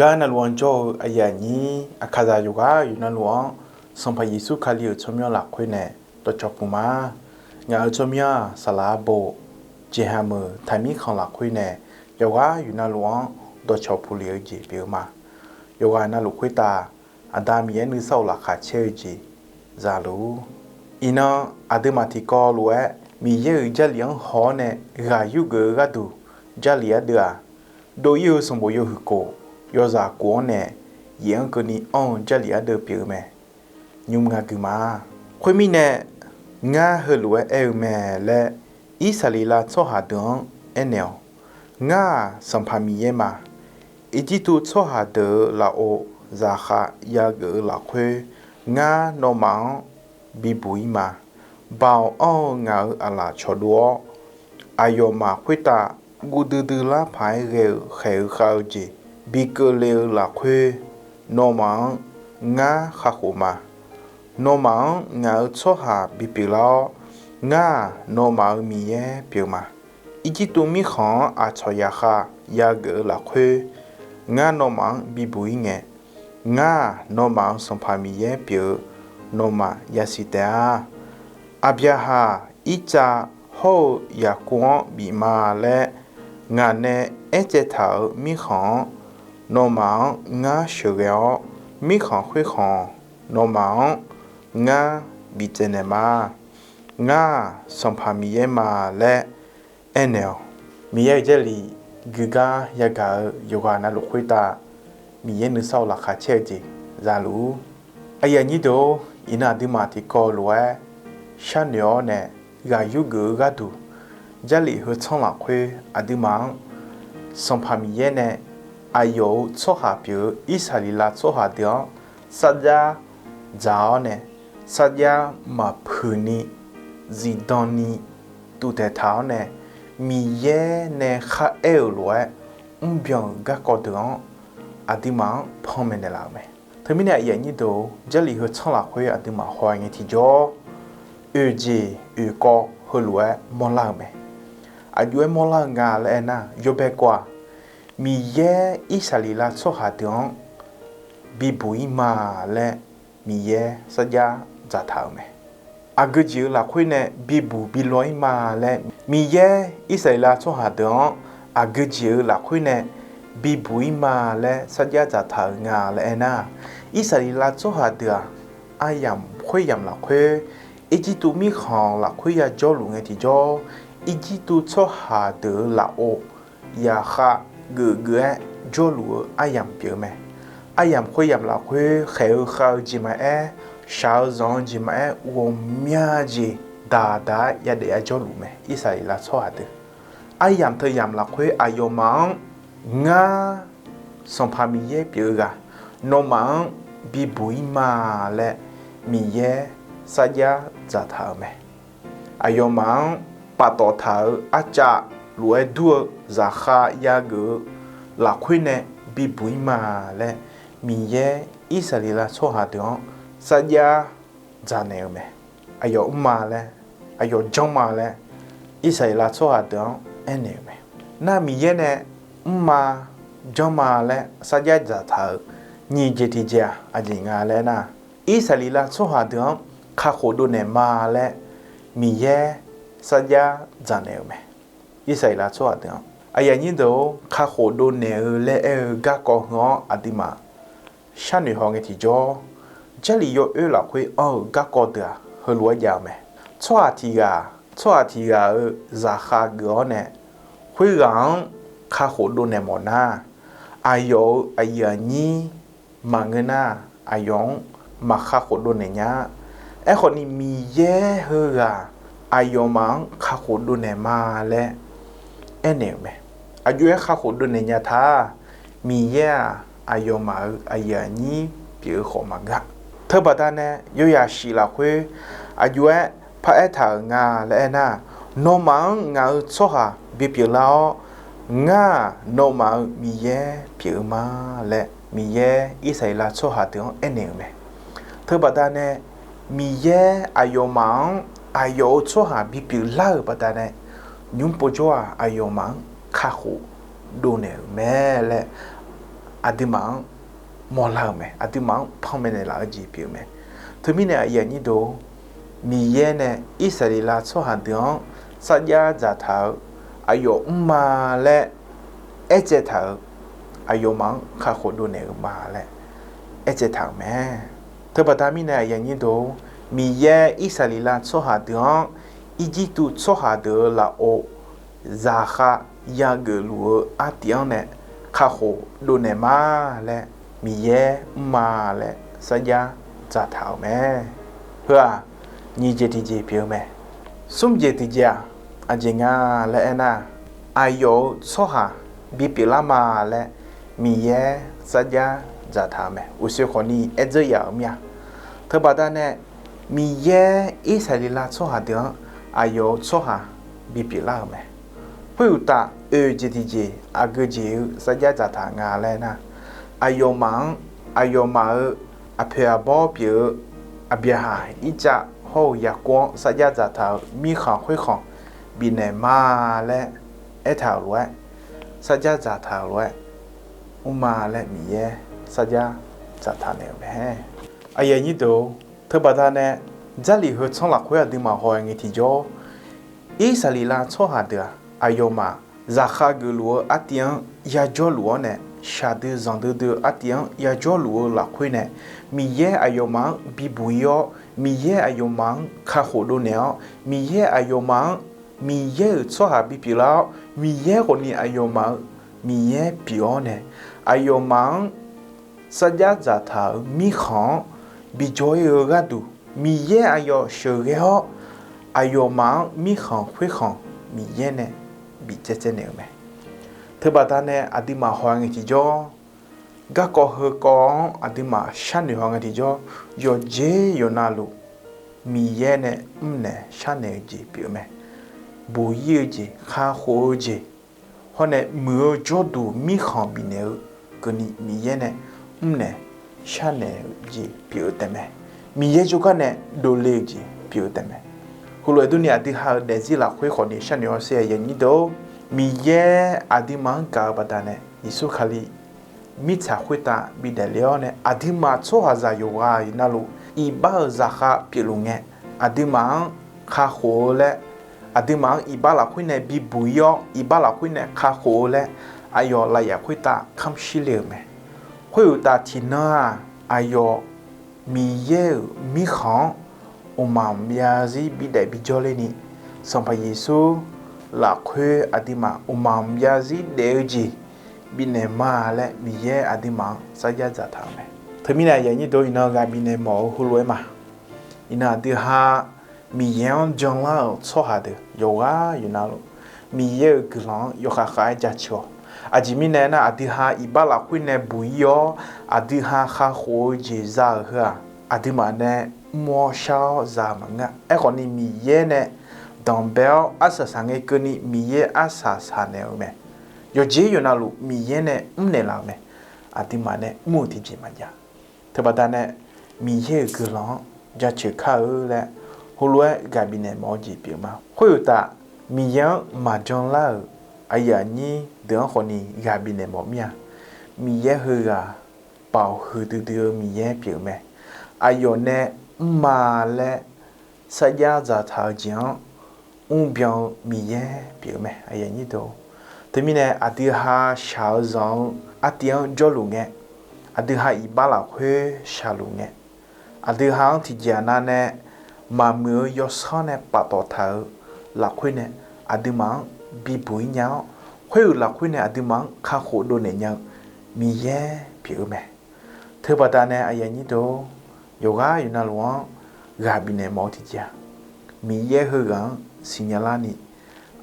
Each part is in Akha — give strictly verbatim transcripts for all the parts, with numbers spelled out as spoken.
Gar navluf-anr jawr-eu aqyuif aqnyir, aqkaqzaq yawqghaq yawqnavluf-anr, Sanqpaq Yeqsur Kali-euq tsawrmyanr lafkhoer nae dawqcawq puq ma. Ngaq-euq tsawrmyanr-aq, saqlaq arbof jeqha meuq taqmir khanq lafkhoer nae yawqghaq yawqnavluf-anr dawqcawq puq lef-eu jeq pyeuf-eu ma. Yawqghaq navluf khoertav Aqda Miqyaer nuisar of laqkhaq caer-eu jeq zaluf-ur. Iqnan aqduimaf tiqkawv lof-aer Miqyaer-euq Jarlif-anr haw-awr nae ghaq yurgeuf-eu gharduq Jarlif ardeuv-aq, dov-ir-eu sanqbof yawhuiq khof yawzaq khof-anr nae yaef-anr keuvni anr-eu Jarlif ardeuv pyeuf-eu mae. Nymr nga gui ma. Khoermirnae, ngar heulof-aer aer-eu mae laer Irsaqleqlav tsawrhaq deuq-anr aernaeq-awq. Ngar-aq Sanqpaq Miqyaer ma. Irjirtuv tsawrhaq deuq-euq lafov zaqkhav yageuf-eu lafkhoer, ngar nawmaf-anr bibuq-ir ma. Baoq anr-eu ngaq-euq aqlaf cawqdov-awr, aqyawfmaf khoertav guv duidui lar paq-aer ghae-euq khaeq-eu khav-eu jeq bi keuvle-eu lafkhoer, nawmaf-anr ngar kakhof ma. Nawmaf-anr ngaq-euq tsawrhaq bipyeuf lar-awr, ngar-aq nawmaf-euq Miqyaer pyeuf ma. Irjirtuv mirkhanq-anr aqcawq zaqkhav yageuf-eu lafkhoer, ngar nawmaf-anr bibuq-ir ngae, ngar-aq nawmaf-euq Sanqpaq Miqyaer pyeuf-eu nawmaf yasiq taef-a. Aqbyaqhaq, Irtsav hawr-eu Yaqkov-anr bif ma laer ngaq nae aertsaev taq-euq mirkhanq-anr, nawmaf-anr ngar sheuqghae-awr, mirkhanq khoerkhanq nawmaf-anr ngar biftsaev naeq ma. Ngar-aq Sanqpaq Miqyaer ma laer aernaeq-awq. Miqyaer-euq Jarlif guigar yagaq-eu yawqghaq navluf khoertav Miqyaer nuisar of laqkhaq caer-eu jeq zaluf-ur. Aqyuif aqnyir deuq-or, iqnan aqduimaf tiqkawv lof-aer sharnoeq-awr nae ghaq yurgeuf-eu gharduq, Jarlif heu tsanr lafkhoer aqduimaf-anr Sanqpaq Miqyaer nae aqyawf-euq tsawrhaq pyeuf-eu Irsaqleqlav tsawrhaq deuq-anr sarjax dzaq-awr nae, sarjax maqpuiq ni zifdan ni tuvtaeq taq-awr nae, Miqyaer nae kharaer-euq lof-aer mrbyan-euq garkawv deuq-anr aqduimaf-anr panmaeq naeqlaf-euq mae. Teumirnae aqyuif aqnyir deuq-or, Jarlif heu tsanr lafkhoer aqduimaf haw-aer ngae tiqjawr, oeq jeq oeq kawv heulof-aer mawrlar-euq mae. Aqjox-aer mawrlar-eu nga laer aernar, yawbae kawv-aq, Miqyaer Irsaqleqlav tsawrhaq deuq-anr bibuq-ir ma laer Miqyaer sarjax dzaqtaq-euq mae. Aqgeu jeq-euq lafkhoer nae bibuq bilaw-ir ma laer Miqyaer Irsaqleqlav tsawrhaq deuq-anr aqgeu jeq-euq lafkhoer nae bibuq-ir ma laer sarjax dzaqtaq-euq nga laer aernar, Irsaqleqlav tsawrhaq deuq-aq, aryamq khoeryamq lafkhoer, Irjirtuv mirkhanq lafkhoer yajawrluf ngae tiqjawr, Irjirtuv tsawrhaq deuq-euq lafov yaqkhav geufgeuf-aer jawrluf-eu aryamq pyeuf-eu mae. Aryamq khoeryamq lafkhoer khaeq-eu khav-eu jeq maqaer, shaq-eu zanq-eu jeq maqaer, ghawqmya jeq daqdaq-aer yadaef yajawrluf mae. Irsaqleqlav tsawrhaq deuq aryamq teu yamq lafkhoer aqyawfmaf-anr ngar Sanqpaq Miqyaer pyeuf-eu ghaq, nawmaf-anr bibuq-ir ma laer Miqyaer sarjax dzaqtaq-euq mae. Aqyawfmaf-anr paftawf taq-euq arcav lof-aer dur-eu zaqkhav yageuf-eu lafkhoer nae bibuq-ir ma laer Miqyaer Irsaqleqlav tsawrhaq deuq-anr sarjax dzaqnaeq-eu mae. Aqyawf mrma laer, aqyawf janrma laer Irsaqleqlav tsawrhaq deuq-anr aernaeq-euq mae. Nar Miqyaer nae mrma janrma laer sarjax dzaqtaq-euq nyiq jeq tiqjeq-aq aqjeq nga laer aernar, Irsaqleqlav tsawrhaq deuq-anr kakhof dovnaeq ma laer Miqyaer sarjax dzaqnaeq-euq mae. Irsaqleqlav tsawrhaq deuq-anr, aqyuif aqnyir deuq-or, kakhof dovnaeq-eu laer aer-eu garkawv heu-anr aqduimaf sharnoeq haw ngae tiqjawr, Jarlif yawoer lafkhoer anr-eu garkawv deuq-aq heulof-aer jav-eu mae. Tsawrhaq tiq ghaq, tsawrhaq tiq ghaq-euq zaqkhav geuf-awr nae, khoerghaq-anr kakhof dovnaeq mawf nar, aqyawf-euq aqyuif aqnyir maqngeur nar, aqyawf-anr maq kakhof dovnaeq nya-a. Aerkhawf ni, Miqyaer heughaq aqyawfmaf-anr kakhof dovnaeq ma laer aernaeq-euq mae. Aqjox-aer kakhof dovnaeq nya ta-aq, Miqyaer-aq, aqyawfmaf-euq aqyuif aqnyir pyeuf-eu khawf maqngeur-a. Teubaqda nae, yawyaq shif lafkhoer aqjox-aer paraer taq-euq nga laer aernar, nawmaf-anr ngaq-euq tsawrhaq bipyeuf lar-awr, ngar-aq, nawmaf-euq Miqyaer pyeuf-eu ma laer Miqyaer Irsaqleqlav tsawrhaq deuq-anr aernaeq-euq mae. Teubaqda nae, Miqyaer aqyawfmaf-anr aqyawf-euq tsawrhaq bipyeuf lar-euq baqdanae, nymr povjawr-aq, aqyawfmaf-anr kakhof dovnaeq-euq mae laer aqduimaf-anr mawrlar-euq mae. Aqduimaf-anr panmaeq naeqlaf-eu jeq pyeuf-eu mae. Teumirnae aqyuif aqnyir deuq-or, Miqyaer nae Irsaqleqlav tsawrhaq deuq-anr sarjax dzaqtaq-eu aqyawf mrma laer aertsaev taq-euq, aqyawfmaf-anr kakhof dovnaeq-eu ma laer aertsaev taq-euq mae. Teubaqda mirnae aqyuif aqnyir deuq-or, Miqyaer Irsaqleqlav tsawrhaq deuq-anr Irjirtuv tsawrhaq deuq-euq lafov zaqkhav yageuf luf-eu artiv-anr nae kakhof dovnaeq ma laer Miqyaer mrma laer sarjax dzaqtaq-euq mae. Heu-aq, nyiq jeq tiqjeq pyeuf-eu mae. Smr jeq tiqjeq-aq, aqjeq nga laer aernar, aqyawf-euq tsawrhaq bipyeuf lar ma laer Miqyaer sarjax dzaqtaq-euq mae. Uqshoe khawfni aerdzeur yaf-euq mir-a. Teubaqda nae Miqyaer Irsaqleqlav tsawrhaq deuq-anr aqyawf-euq tsawrhaq bipyeuf lar-euq mae. Khoeruqtaf oeq jeq tiqjeq aqgeu jeq-eu sarjax dzaqtaq nga laer nar, aqyawfmaf-anr aqyawfmaf-euq aqpoeq aqbawr pyeuf-eu Aqbyaqhaq, Irtsav hawr-eu Yaqkov-anr sarjax dzaqtaq-euq mirkhanq khoerkhanq bifnaeq ma laer aertaq-euq lof-aer, sarjax dzaqtaq-euq lof-aer, mrma laer Miqyaer sarjax dzaqtaq naeq-euq mae. Aqyuif aqnyir deuq-or, teubaqda nae Jarlif heu tsanr lafkhoer aqduimaf haw-aer ngae tiqjawr, Irsaqleqlav tsawrhaq deuq-aq, aqyawfmaf zaqkhav geufluf-eu artiv-anr yajawrluf-awr nae, shaqdui zanqdui dui-eu artiv-anr yajawrluf-eu lafkhoer nae, Miqyaer aqyawfmaf-anr bibuq-ir-awr, Miqyaer aqyawfmaf-anr kakhof dovnaeq-awr, Miqyaer aqyawfmaf-anr Miqyaer-euq tsawrhaq bipyeuf lar-awr, Miqyaer khawfni aqyawfmaf-euq Miqyaer pyeuf-awr nae, aqyawfmaf-anr sarjax dzaqtaq-euq mirkhanq-anr bijawr-ir-eu gharduq, Miqyaer aqyawf sheuqghae-awr, aqyawfmaf-anr mirkhanq khoerkhanq Miqyaer nae bicaev caev naeq-euq mae. Teubaqda nae aqduimaf haw-aer ngae tiqjawr, garkawv heukawv-anr aqduimaf sharnoeq haw ngae tiqjawr, yawqjeq yawqnavluf Miqyaer nae mrnaeq sharnaeq-eu jeq pyeuf-eu mae. Buq-ir-eu jeq, kakhof-eu jeq, hawr nae muiq-eu jawrduq mirkhanq bifnaeq-eu keuvni Miqyaer nae mrnaeq sharnaeq-eu jeq pyeuf-eu taef mae. Miqyaer jawrgar nae dovle-eu jeq pyeuf-eu taef mae. Heulof-aer durni aqdui ha-euq daefzir lafkhoer khawfni sharnoeq hawsher aqyuif aqnyir deuq-or, Miqyaer aqduimaf-anr gaq-eu baqdanae Yeqsur Kali mirtsaq khoertav bidaef le-awr nae, aqduimaf tsawrhaqzaq yawqghaq navluf iqbax-euq zaqkhav pyeufluf ngae, aqduimaf-anr kakhof-eu laer, aqduimaf-anr iqbax lafkhoer nae bibuq-ir-awr, iqbax lafkhoer nae kakhof-eu laer, aqyawf lafyaf khoertav kamr shir le-euq mae. Khoeruqtaf tiqnan-aq, aqyawf Miqyaer-euq mirkhanq-anr mqmaq maqbyav zarzir bidaef bijawr lerni, Sanqpaq Yeqsur lafkhoer aqduimaf mqmaq maqbyav zarzir daef-eu jeq bifnaeq ma laer Miqyaer aqduimaf-anr sarjax dzaqtaq-euq mae. Teumirnae aqyuif aqnyir deuq-or, iqnan ghaq bifnaeq mawf-eu heulof-aer ma. Iqnan aqdui ha Miqyaer-anr janlar-euq tsawrhaq deuq yawqghaq yawqnavluf, Miqyaer-euq guiqlanq-anr yawkhav khav-aer jaceuq-awq. Aqjeq mirnae aernar, aqdui ha iqbax lafkhoer nae buq-ir-awr, aqdui ha kakhof-eu jeq za-euq heu-aq, aqduimaf nae mr-awr shar-awr za-eu maqngeur-a. Aerkhawfni Miqyaer nae danqbae-awr arsaq saq ngae keuvni Miqyaer arsaq saq naeq-eu mae. Yawqjeq yawqnavluf Miqyaer nae mrnaeq laf-euq mae. Aqduimaf nae mr-eu tiqjeq maqjav. Teubaqda nae Miqyaer-euq guiqlanq-anr jaceuq kar-eu laer heulof-aer ghaq bifnaeq mawf-eu jeq pyeuf ma. Khoeruqtaf, Miqyaer-anr maqjan lar-euq aqyuif aqnyir deuq-anr khawfni ghaq bifnaeq mawf mir-a. Miqyaer heughaq baoq huiqdui dui-eu Miqyaer pyeuf-eu mae. Aqyawf nae mrma laer sarjax dzaqtaq-eu jeq-anr mrbyan-eu Miqyaer pyeuf-eu mae. Teumirnae aqdui ha shaq-eu zanq-eu artiv-anr jawrluf ngae, aqdui ha iqbax lafkhoer shaqluf ngae, aqdui ha-anr tiqjeq-aq nav nae maqmuiq-eu yawsanr nae paftawf taq-euq lafkhoer nae, aqduimaf-anr bibuq-ir nya-awr, khoer-euq lafkhoer nae aqduimaf-anr kakhof dovnaeq nya-eu Miqyaer pyeuf-eu mae. Teubaqda nae aqyuif aqnyir deuq-or, yawqghaq yawqnavluf-anr ghaq bifnaeq mawf-eu tiqjeq-aq, Miqyaer heughaq-anr siqnya larni,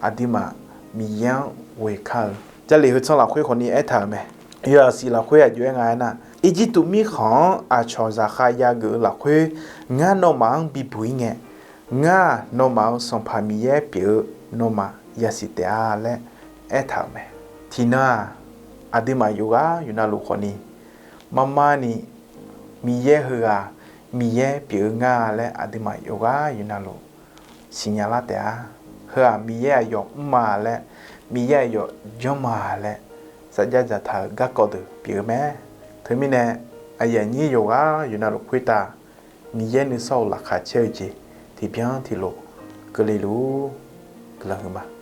aqduimaf Miqyaer-anr ghoe kar-eu Jarlif heu tsanr lafkhoer khawfni aertaq-euq mae. Yawhaiq siq lafkhoer aqjox-aer nga aernar, Irjirtuv mirkhanq-anr aqcawq zaqkhav yageuf-eu lafkhoer ngar nawmaf-anr bibuq-ir ngae, ngar-aq nawmaf-euq Sanqpaq Miqyaer pyeuf-eu nawmaf yasiq taef-a laer aertaq-euq mae. Tiqnan-aq, aqduimaf yawqghaq yawqnavluf khawfni marmarni Miqyaer heughaq Miqyaer pyeuf-eu nga laer aqduimaf yawqghaq yawqnavluf siqnya lar taef-a. Heu-aq Miqyaer aqyawf mrma laer, Miqyaer aqyawf janrma laer sarjax dzaqtaq-euq garkawv deuq pyeuf-eu mae. Teumirnae, aqyuif aqnyir yawqghaq yawqnavluf khoertav Miqyaer nuisar-eu laqkhaq caer-eu jeq tiqbyan tiqlof keuvle luf-ur. Guiqlanq huiqma.